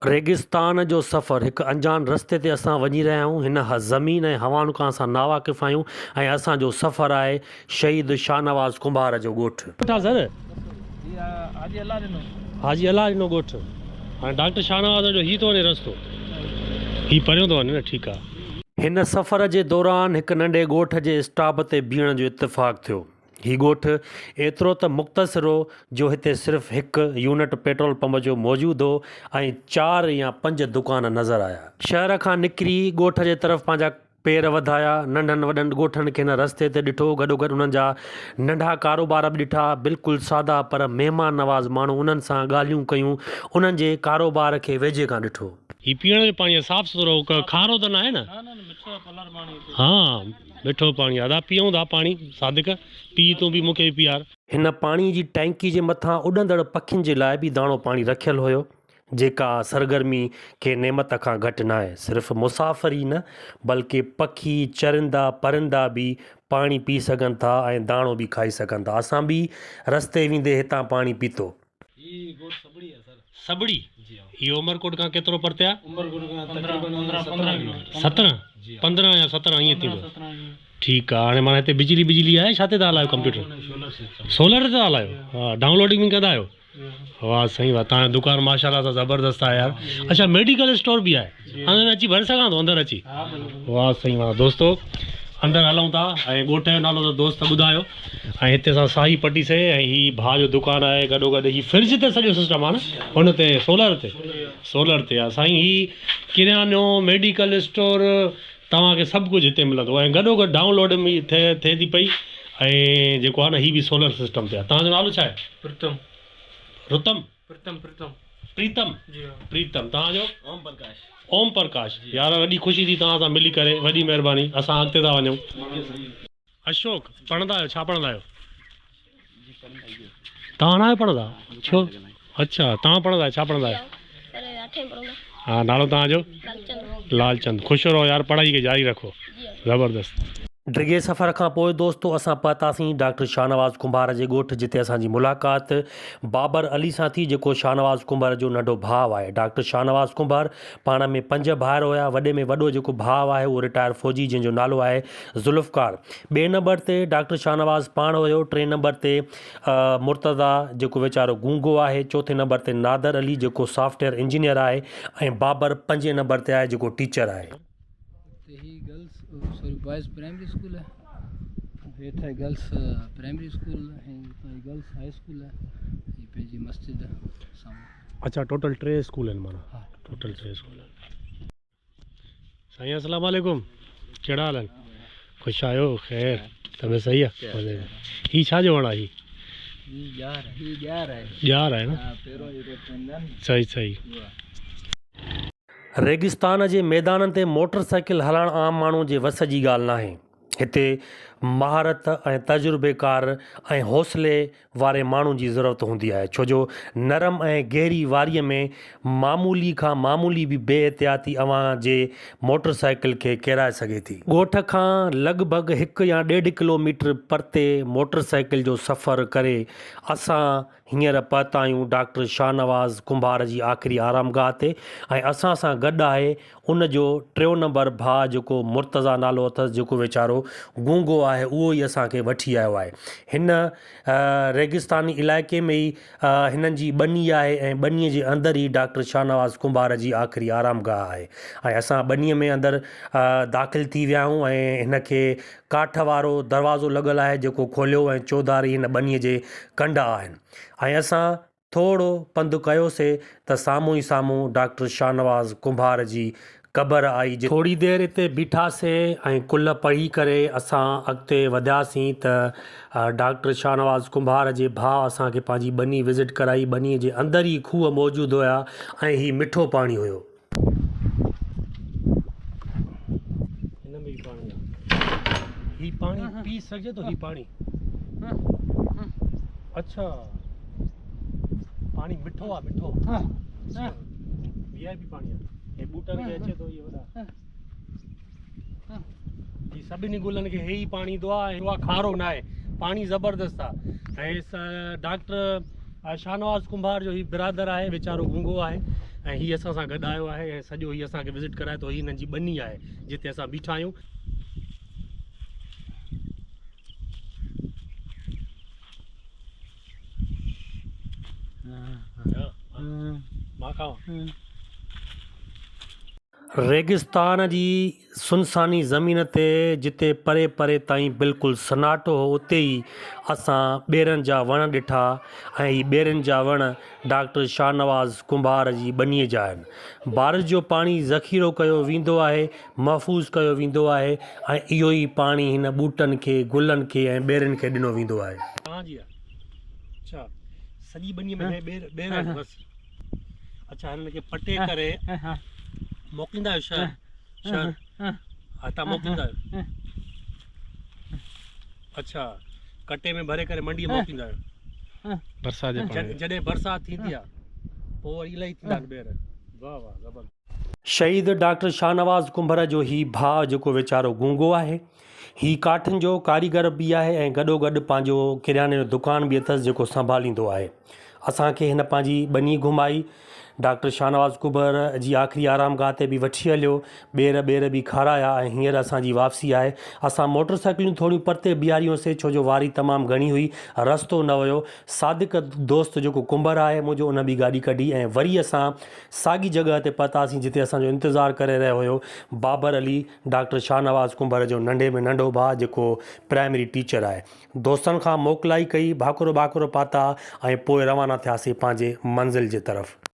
ريگستان جو سفر، هڪ انجان رستي تي اسان وڃي رهيا آهيون، هن زمين ۽ هوائن کان اسان ناواقف آهيون ۽ اسان جو سفر آهي شهيد شاهنواز ڪنڀار جو ڳوٺ. ڳوٺ آ سر؟ حاجي الله ڏنو. حاجي الله ڏنو ڳوٺ. هاڻي ڊاڪٽر شاهنواز جو هي ٿو وڃي رستو. هي پريون ٿو وڃي نه ٺيڪ آ. هن سفر جي دوران هڪ ننڍي ڳوٺ جي اسٽاپ تي بيهڻ جو اتفاق ٿيو. هي ڳوٺ ايترو ته مختصر هو جو هتي صرف هڪ يونٽ پيٽرول پمپ جو موجود هو ۽ چار يا پنج دڪان نظر آيا. شهر کان نڪري ڳوٺ جي طرف پنهنجا پير وڌايا، ننڍن وڏن ڳوٺن کي هن رستي تي ڏٺو، گڏوگڏ انهن جا ننڍا ڪاروبار به ڏٺا، بلڪل سادا پر مهمان نواز ماڻهو انهن سان ڳالهيون ڪيون، انهن جي ڪاروبار کي ويجهي کان ڏٺو. هي پيئڻ جو پاڻي آهي صاف سٿرو کارو ته ناهي نه؟ ها. مٺو پاڻي ادا پيئون ٿا پاڻي صادق پي تون به مونکي به پيار. هن پاڻي جي ٽئنڪي جي مٿان اڏندڙ پکين جي لاء به داڻو پاڻي رکيل هيو جيڪا سرگرمي ڪنهن نعمت کان گهٽ ناهي صرف مسافر ئي نه بلڪه پکي چرندا پرندا به پاڻي پي سگهن ٿا ۽ داڻو به کائي سگهن ٿا اسان به رستي ويندي هتان پاڻي پيتو. هي ڳوٺ سٻڙي آهي سر. سٻڙي؟ جي ها. اهو عمرڪوٽ کان ڪيترو پرتي آهي؟ عمرڪوٽ کان تقريبن 17 ڪلوميٽر. 17؟ جي ها. 15 يا 17 ائين ٿيندو. ٺيڪ آهي هاڻي معنيٰ هتي بجلي بجلي آهي ڇا تي ٿا هلايو ڪمپيوٽر؟ سولر تي ٿا هلايو؟ ها ڊائونلوڊنگ به ڪندا آهيو؟ واه سائين واه تهان جو دڪان ماشاءالله سان زبردست آهي يار. اڇا ميڊيڪل اسٽور به آهي؟ اندر اچي ڀري سگهان ٿو اندر اچي؟ واه سائين واه دوستو اندر هلون ٿا ۽ ڳوٺ جو نالو ته دوست ٻڌايو ۽ هتي اسان ساهي پٽي سي ۽ هي ڀاء جو دڪان آهي گڏو گڏ هي فرج تي سڄو سسٽم آهي نه هن تي سولر تي سولر تي آهي سائين هي ڪريانو ميڊيڪل اسٽور توهان کي سڀ ڪجهه هتي ملندو ۽ گڏو گڏ ڊائونلوڊ به ٿئي ٿئي ٿي پئي ۽ جيڪو آهي نه هي به سولر سسٽم تي آهي توهان جو نالو ڇا آهي؟ پرتم. رتم. پرتم پرتم. پريتم جي ها. پريتم توهان جو؟ اوم پرڪاش. اوم پرڪاش يار وڏي خوشي ٿي توهان سان ملي ڪري وڏي مهرباني اسان اڳتي ٿا وڃون. اشوڪ پڙهندا آهيو ڇا پڙهندا آهيو؟ توهان ناهيو پڙهندا ڇو؟ اڇا توهان پڙهندا آهيو ڇا پڙهندا آهيو؟ ها نالو توهان جو؟ لالچند خوش رهو يار پڙهائي کي جاري رکو زبردست. ڊگهي سفر کان پوء دوستو اسان پهتاسين ڊاڪٽر شاهنواز ڪنڀار جي ڳوٺ جتي اسان جي ملاقات بابر علي سان ٿي جيڪو شاهنواز ڪنڀر جو ننڍو ڀاء آهي. ڊاڪٽر شاهنواز ڪنڀار پاڻ ۾ پنج ڀائر هيا وڏي ۾ وڏو جيڪو ڀاء آهي اهو رٽائر فوجي جنهن جو نالو آهي ذوالفقار ٻئي نمبر تي ڊاڪٽر شاهنواز پاڻ هيو ٽئين نمبر تي مرتضيٰ جيڪو ويچارو گونگو آهي چوٿين نمبر تي نادر علي جيڪو سافٽ ويئر انجنيئر آهي ۽ بابر پنجين نمبر تي آهي جيڪو ٽيچر آهي. اتي هي girls sorry boys primary school آهي هيٺ آهي گرلس پرائمري اسڪول ۽ اتان هي گرلس هاء اسڪول آهي هي پنهنجي مسجد سامهون. اڇا ٽوٽل ٽي اسڪول آهن معنيٰ ها ٽوٽل ٽي اسڪول آهن. سائين السلام عليڪم ڪهڙا حال آهن خوش آهيو خير طبيعت صحيح آهي هي ڇا جو وڻ آهي هي ڄار هي ڄار آهي ڄار آهي نه ها پهريون جيڪو ٿيندا آهن صحيح صحيح ريگستان جي ميدانن تي موٽر سائيڪل هلائڻ عام ماڻهو جي وس جي ڳالهه ناهي. هتي مهارت ۽ تجربيڪار ۽ حوصلي واري ماڻهو جي ضرورت هوندي آهي ڇو جو نرم ۽ گهري واريء ۾ معمولي کان معمولي به بي احتياطي اوهان جي موٽر سائيڪل کي ڪيرائي سگهي ٿي. ڳوٺ کان لڳ ڀڳ هڪ يا ڏيڍ ڪلو ميٽر پرتي موٽر سائيڪل جو سفر ڪري اسان هينئر پهتا آهيون ڊاڪٽر شاهنواز ڪنڀار جي آخري آرامگاهه تي ۽ اسان سان گڏ آهي ان جو ٽيون نمبر ڀاء جيڪو مرتضيٰ نالو اٿس جيڪو ويچارو گونگو آهي اهو ئي اسان کي وٺي آيو آهي هن ريگستاني علائقي ۾ ئي هنن جي ٻني آهي ۽ ٻني جي اندر ئي ڊاڪٽر شاهنواز ڪنڀار جي آخري آرامگاهه آهي ۽ اسان ٻني ۾ اندر داخل ٿي ويا آهيون ۽ هن کي ڪاٺ وارو دروازو لڳل آهي جيڪو کوليو ۽ چوڌاري هن ٻنيء جي ڪنڊا آهن ۽ اسان ٿورو پنڌ ڪيوسي ته سامهون ئي سامهون ڊاڪٽر شاهنواز ڪنڀار جي قبر آئي جتي ٿوري دير اتي بيٺاسي ۽ قل پڙهي ڪري اسان اڳتي وڌياسين ته ڊاڪٽر شاهنواز ڪنڀار جي ڀاء اسان کي پنهنجي ٻني وزٽ ڪرائي ٻنيء جي اندر ئي کوهه موجود هيا ۽ هي مٺو پاڻي هيو. هن ۾ به پاڻي آ. هي پاڻي پي سگهجي ٿو هي پاڻي. اڇا پاڻي مٺو آ مٺو. وي آء پي پاڻي آ. هي ٻوٽن کي اچي ٿو اهي وڏا. هي سڀني گلن کي هي ئي پاڻي ايندو آ ۽ اها کارو ناهي پاڻي زبردست آ ۽ ڊاڪٽر شاهنواز ڪنڀار جو هي برادر آهي ويچارو گونگو آهي ۽ هي اسان سان گڏ آيو آهي ۽ سڄو هي اسان کي وزٽ ڪرائي ٿو. هي هنن جي ٻني آهي جتي اسان بيٺا آهيون. ريگستان جي سنساني زمين تي جتي پري پري تائين بلڪل سناٽو هو اتي ئي اسان ٻيرن جا وڻ ڏٺا ۽ هي ٻيرن جا وڻ ڊاڪٽر شاهنواز ڪنڀار جي ٻنيء جا آهن. بارش جو پاڻي ذخيرو ڪيو ويندو آهي، محفوظ ڪيو ويندو آهي ۽ اهو ئي پاڻي هن ٻوٽن کي، گلن کي ۽ ٻيرن کي ڏنو ويندو آهي. توهان جي آهي؟ اڇا سڄي ٻنيء ۾ هي ٻير ٻير آهن بس. اڇا هنن کي پٽي ڪري موڪليندا آهيو شهر شهر ها تان موڪليندا آهيو اڇا ڪٽي ۾ ڀري ڪري منڊي موڪليندا آهيو برسات جي پاڻي جڏهن برسات ٿيندي آهي پوء وري الاهي ٿيندا آهن ٻير واهه واهه زبردست شهيد ڊاڪٽر شاهنواز ڪنڀر جو هي ڀاء جيڪو ويچارو گونگو آهي هي ڪاٺين جو ڪاريگر به آهي ۽ گڏوگڏ پنهنجو ڪرياني جو دڪان به اٿس جيڪو سنڀاليندو آهي. اسان کي هن پنهنجي ٻني گهمائي، ڊاڪٽر شاهنواز ڪٻر جي آخري آرامگاهه تي به وٺي هليو، ٻير ٻير به کارايا ۽ هينئر اسان جي واپسي آهي. اسان موٽر سائيڪلون ٿوريون پرتي بيهاريونسي ڇو جو واري تمام گهڻي هئي، رستو نه هيو. صادق دوست جيڪو ڪنڀر آهي منهنجو ان به گاڏي ڪڍي ۽ وري اسان ساڳي جڳهه تي پهتاسين جتي اسان جو انتظار ڪري رهيو هيو بابر علي ڊاڪٽر شاهنواز ڪنڀر جو ننڍي ۾ ننڍو ڀاء جيڪو پرائمري ٽيچر آهي. دوستن کان موڪلائي ڪئي، ڀاڪر ٻاڪر پاتا ۽ پوء روانا ٿياسين پنهنجي منزل جي طرف.